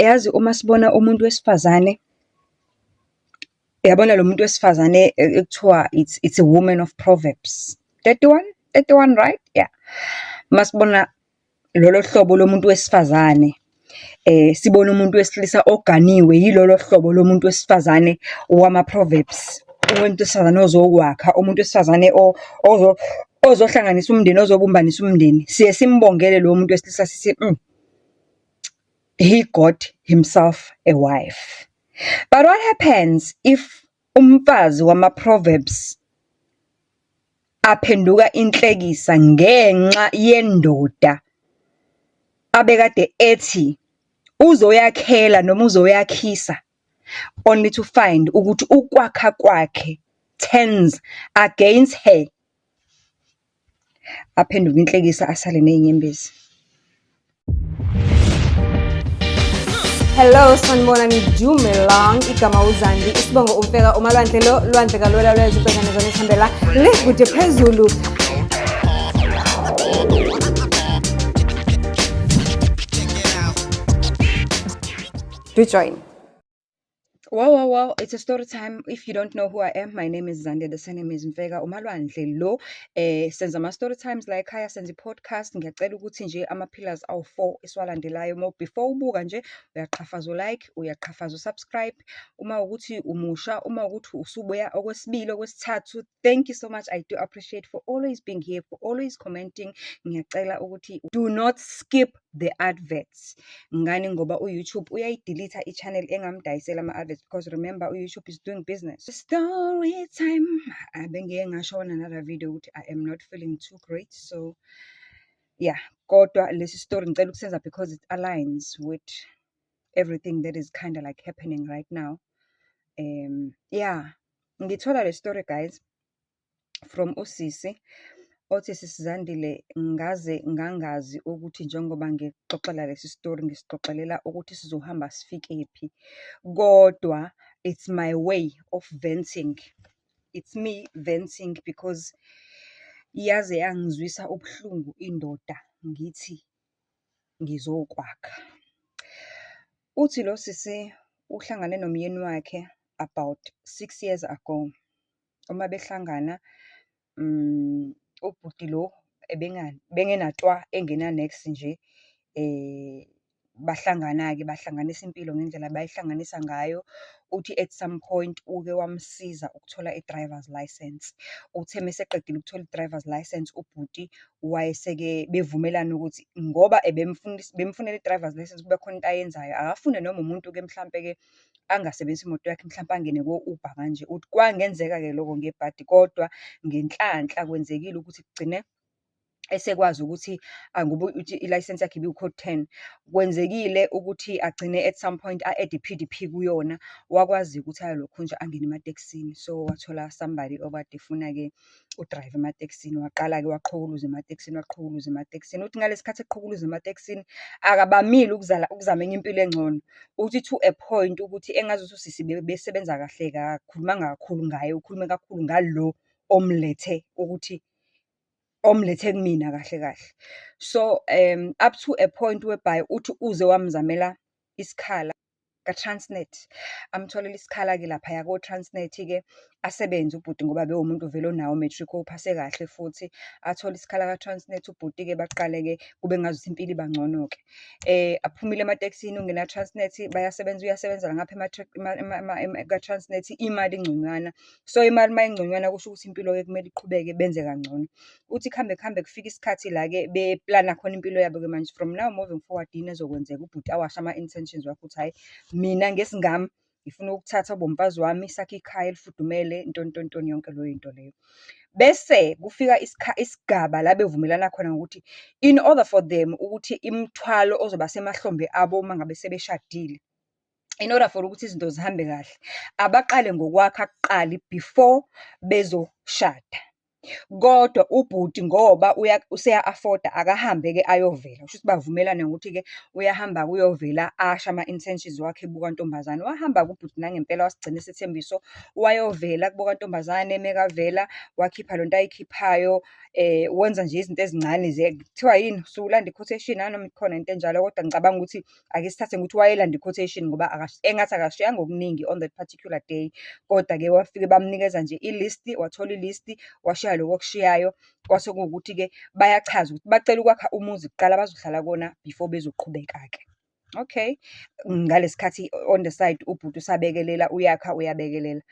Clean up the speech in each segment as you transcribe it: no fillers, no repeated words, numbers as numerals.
Yazi uma sibona umuntu wesifazane, uyabona lo muntu wesifazane ekuthiwa it's a woman of Proverbs 31, 31, right? Yeah. Masibona lolo hlobo lomuntu wesifazane, sibone umuntu wesilisa oganiwe yilolo hlobo lomuntu wesifazane wama-Proverbs. Umuntu wesifazane ozokwakha, umuntu wesifazane ozohlanganisa umndeni, ozobumbanisa umndeni. Siye simbongele lowo muntu wesilisa sithi, he got himself a wife." But what happens if umfazi wama-Proverbs aphenduka inhlekisa ngenxa yendoda abekade ethi uzoyakhela noma uzoyakhisa, only to find ukuthi ukwakha kwakhe turns against her, aphenduke inhlekisa, asale ney'nyembezi? Hello, sanibonani, dumelang. Igama uZandi, isibongo uMfeka, uMalwandle lo, lwandle kalwela lwezwe ubhekane zona esihambela le kude phezulu. Do join. Well, it's a story time. If you don't know who I am, my name is Zande. The surname is Mfeka. Umalwandle lo. Senza ama story times la ekhaya, senza i-podcast. Ngiyacela ukuthi nje ama pillars awu-4 esiwalandelayo. Mo before ubuka nje, uyaqhafaza u-like, uyaqhafaza u-subscribe. Uma ukuthi umusha, uma ukuthi usubuya okwesibili, okwesithathu, thank you so much. I do appreciate for always being here, for always commenting. Ngiyacela ukuthi do not skip the adverts. Ngani? Ngoba u-YouTube uyayi-delete i-channel engamdayisela ama-adverts, because remember, u-YouTube is doing business. Story time. Bengike ngasho on another video ukuthi I am not feeling too great. So yeah, kodwa lesi story ngicela ukusenza because it aligns with everything that is kind of like happening right now. Yeah, ngithola le story, guys, from usisi othi, "Sisi Zandile, ngaze ngangazi ukuthi njengoba ngikuxoxela lesi story ngisixoxelela ukuthi sizohamba sifikephi, kodwa it's my way of venting. It's me venting because yaze yangizwisa ubuhlungu indoda ngithi ngizokwakha." Uthi lo sisi uhlangane nomyeni wakhe about 6 years ago. Uma behlangana, ubhuti lo bengenatwa, engena nex nje. Bahlangana-ke, bahlanganisa impilo ngendlela abayihlanganisa ngayo. Uthi at some point uke wamsiza ukuthola i-driver's licence. Uthe meseqedile ukuthola i-driver's licence ubhuti, wayeseke bevumelana ukuthi ngoba bemfunela i-driver's licence, kube khona into ayenzayo, akafune noma umuntu-ke mhlampe-ke angasebenzisi imoto yakhe, mhlampe angene ko-Uber kanje. Uthi kwangenzeka-ke lokho ngebhadi, kodwa ngenhlanhla kwenzekile ukuthi kugcine esekwazi ukuthi, ngoba uthi ilayisensi yakhe ibiwu-code 10. Kwenzekile ukuthi agcine at some point a-add-e i-PDP kuyona, wakwazi ukuthi ayolokhu nje angene ematekisini. So wathola somebody okade efuna-ke u-drive-a ematekisini. Waqala-ke waqhokoloza ematekisini, waqhokoloza ematekisini. Uthi ngalesi khathi eqhokoloza ematekisini, akabamile ukuzama enye impilo engcono. Uthi to a point ukuthi engazuthi usisi besebenza kahle, akakhulumanga kakhulu ngaye, ukhulume kakhulu ngalo omlethe, ukuthi omlethe kumina kahle kahle. So up to a point whereby uthi uze wamzamela isikhala ka-Transnet. Amtholele isikhala-ke laphaya ko-Transnet-ke, asebenze ubhuti ngoba bewumuntu vele onawo u-matric, owuphase kahle futhi. Athole isikhala ka-Transnet ubhuti-ke, baqale-ke kube ngazuthi impilo iba ngcono-ke. Aphumile ematekisini, ungena ka-Transnet, bayasebenza, uyasebenza ngapha ka-Transnet, imali ingconywana. So imali mayingconywana kusho ukuthi impilo-ke kumele iqhubeke, benze kangcono. Uthi kuhambe kuhambe kufike isikhathi la-ke beplana khona impilo yabo-ke manje, from now moving forward yini ezokwenzeka. Ubhuti awasho ama-intentions wakhe ukuthi, "Hhayi, mina ngesingami ngifuna ukuthatha ube umfazi wami, sakhe ikhaya elifudumele, ntoni ntoni ntoni, yonke leyo nto leyo." Bese kufika isigaba la bevumelana khona ngokuthi in order for them ukuthi imithwalo ozoba semahlombe abo uma ngabe sebeshadile, in order for ukuthi izinto zihambe kahle, abaqale ngokwakha kuqali before bezoshada. Kodwa ubhuti ngoba useya-afford-a, akahambe-ke ayovela. Kushuthi bavumelane ngokuthi-ke uyahamba-ke uyovela, asho ama-intentions wakhe kubo kantombazane. Wahamba-ke ubhuti nangempela wasigcina isithembiso, wayovela kubo kantombazane, mekavela wakhipha lento ayikhiphayo, wenza nje izinto ezincane kuthiwa yini? Usuke ulanda i-quotation, angazi noma ikhona into enjalo, kodwa ngicabanga ukuthi ake sithathe ngokuthi wayelanda i-quotation ngoba engathi akashiyanga okuningi on that particular day. Koda-ke wafike bamnikeza nje ilisti, wathola ilisti, washiya lokhu okushiyayo. Kwase kuwukuthi-ke bayachaza ukuthi bacela ukwakha umuzi kuqala abazohlala kuwona before bezoqhubeka-ke. Okay, ngalesi khathi on the side, ubhuti usabekelela, uyakha, uyabekelela.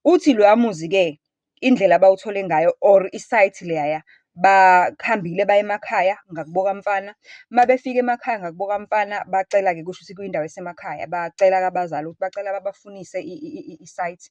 Uthi loya muzi-ke, indlela abawuthole ngayo or isaythi leyaya, bakhambile baye emakhaya ngakubo kamfana. Uma befika emakhaya ngakubo kamfana, bacela-ke kushuthi kuyindawo esemakhaya, bacela-ke abazali ukuthi bacela babafunise isaythi.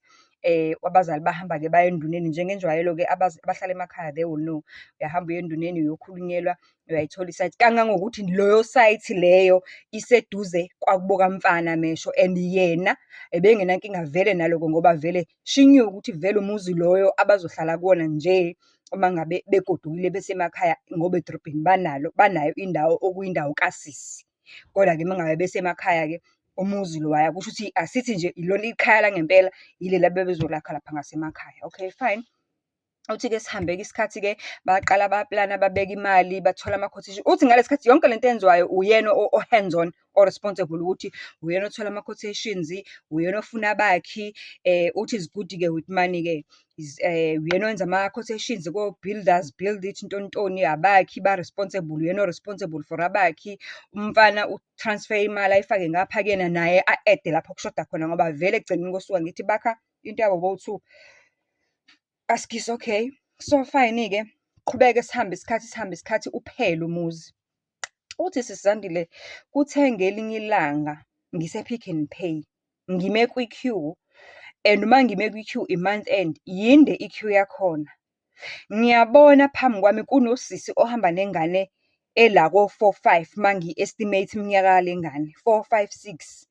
Abazali bahamba-ke baya enduneni njengenjwayelo-ke abahlala emakhaya they will know. Uyahamba uye enduneni uyokhulunyelwa, uyayithola isaythi. Kangangokuthi leyo sayithi leyo iseduze kwakubo kamfana mesho and yena ebengenankinga vele naloko ngoba vele she knew ukuthi vele umuzi loyo abazohlala kuwona nje uma ngabe begodukile besemakhaya, ngoba edrobheni banalo, banayo indawo okuyindawo kasisi. Kodwa-ke uma ngabe besemakhaya-ke, umuzi lowaya kusho ukuthi asithi nje ilona ikhaya langempela, yileli abebezolakha lapha ngasemakhaya. Okay, fine. Uthi-ke sihambeke isikhathi-ke, baqala baplana, babeka imali, bathola ama-quotation. Uthi ngalesi khathi yonke lento eyenziwayo uyena o-hands on, o-responsible ukuthi uyena othola ama-quotations, uyena ofuna abakhi. Uthi is good-ke with money-ke. Uyena owenza ama-quotations ko-builders, build it, ntoni ntoni, abakhi ba-responsible, uyena o-responsible for abakhi. Umfana u-transfer imali ayifake ngapha kuyena naye a-add-e lapho okushoda khona ngoba vele ekugcineni kosuku angithi bakha into yabo bowu-two. Askies, okay. So fine-ke, qhubeke sihambe isikhathi, sihambe isikhathi, uphele umuzi. Uthi sisi Zandile, kuthe ngelinye ilanga ngise-Pick n Pay, ngime kwi-queue and uma ngime kwi-queue i-month end, yinde i-queue yakhona. Ngiyabona phambi kwami kunosisi ohamba nengane ela ko-four, five, uma ngi-estimate iminyaka yale ngane, four, five, six.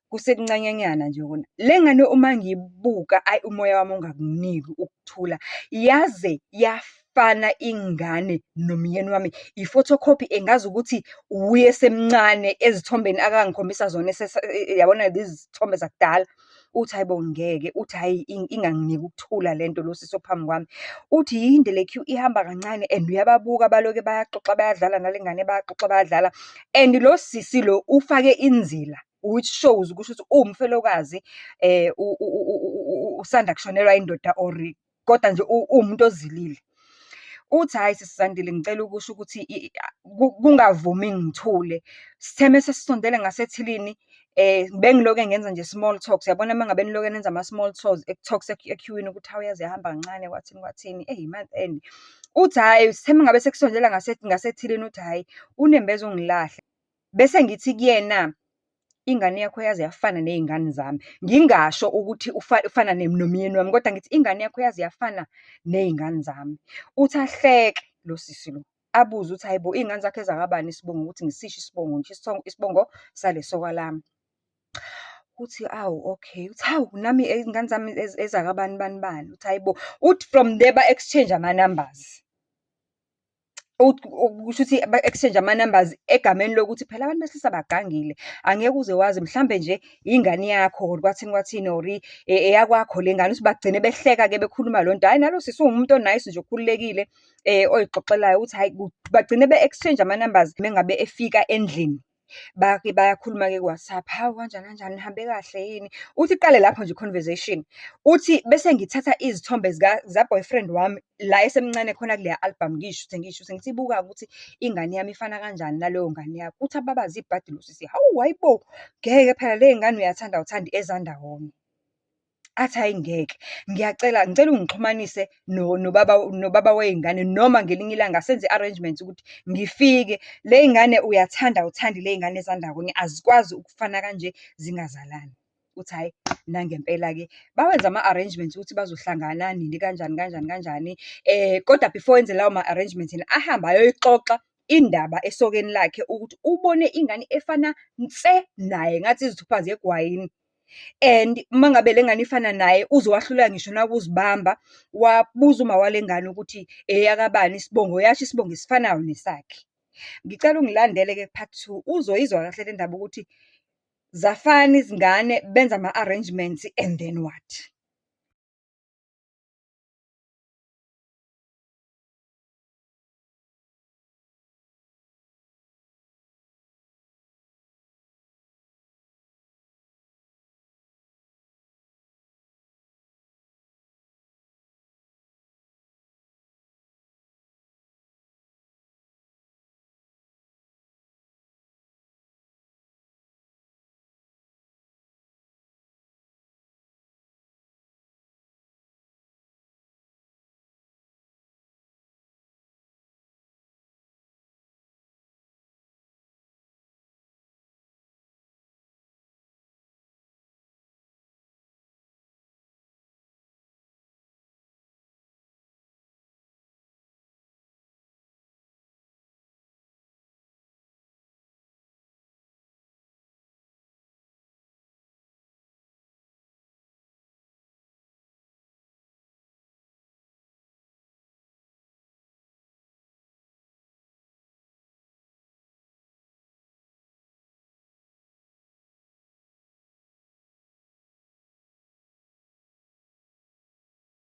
Kusekuncanyanyana nje kona. Le ngane uma ngiyibuka, ayi umoya wami ungakuniki ukuthula. Yaze yafana ingane nomyeni wami. I-photocopy engazukuthi wuye esemncane ezithombeni akangikhombisa zona yabona lezi zithombe zakudala. Uthi hhayi bo ngeke, uthi hhayi inganginiki ukuthula lento lo sisi ophambi kwami. Uthi yinde le queue ihamba kancane and uyababuka baloke bayaxoxa bayadlala nale ngane, bayaxoxa bayadlala. And lo sisi lo ufake inzila, which shows kusho ukuthi uwumfelokazi, usanda kushonelwa indoda or kodwa nje uwumuntu ozilile. Uthi hhayi sisi Zandile, ngicela ukusho ukuthi kungavumi ngithule. Sithe mese sisondele ngasethilini, bengiloke ngenza nje small talks, uyabona uma ngabe niloke nenza ama-small talks, talks e-queue-ini ukuthi hawu yaze yahamba kancane kwathini kwathini, eyi month end. Uthi hhayi, sithe uma ngabe sekusondela ngasethilini uthi hhayi, unembeza ungilahle. Bese ngithi kuyena, ingane yakho yaze yafana ney'ngane zami. Ngingasho ukuthi ufana nomyeni wami, kodwa ngithi ingane yakho yaze yafana ney'ngane zami. Uthi ahleke lo sisi lo, abuze ukuthi hhayi bo, iy'ngane zakho ezakabani isibongo ukuthi ngisisho isibongo, ngisho isibongo sale soka lami. Uthi awu okay, uthi hawu nami iy'ngane zami ezakabani bani bani. Uthi hhayi bo, uthi from there ba-exchange ama-numbers. Kusho ukuthi ba-exchange ama-numbers egameni lokuthi phela abantu besilisa bagangile. Angeke uze wazi mhlambe nje ingane yakho or kwathini kwathini or eyakwakho le ngane. Uthi bagcine behleka-ke bekhuluma leyo nto. Hhayi nalo sisi uwumuntu o-nice nje okhululekile, oyixoxelayo ukuthi hhayi bagcine be-exchange ama-numbers. Mengabe efika endlini, bake bayakhuluma-ke ku-WhatsApp, hawu kanjani kanjani, nihambe kahle yini? Uthi iqale lapho nje i-conversation. Uthi bese ngithatha izithombe za-boyfriend wami la esemncane khona kuleya album, ngiyishuthe ngiyishuthe, ngithi buka-ke ukuthi ingane yami ifana kanjani naleyo ngane yakho. Uthi ababaze ibhadi lo sisi, hawu hhayi bo, ngeke phela le y'ngane uyathanda awuthandi ezandawonye. Athi hhayi ngeke, ngiyacela, ngicela ungixhumanise nobaba, nobaba wey'ngane noma ngelinye ilanga senze i-arrangement ukuthi ngifike. Le y'ngane uyathanda awuthandi le y'ngane ezandawonye azikwazi ukufana kanje zingazalani. Uthi hhayi, nangempela-ke bawenza ama-arrangements ukuthi bazohlangana nini, kanjani, kanjani, kanjani. Kodwa before enze lawo ma-arrangements yena ahambe ayoyixoxa indaba esokeni lakhe ukuthi ubone ingane efana nse naye, ngathi izithupha zegwayini. And uma ngabe le ngane ifana naye, uze wahluleka ngisho nawukuzibamba, wabuza uma wale ngane ukuthi eyakabani isibongo, yasho isibongo esifanayo nesakhe. Ngicela ungilandele-ke ku-part two, uzoyizwa kahle le ndaba ukuthi zafana izingane, benza ama-arrangements and then what.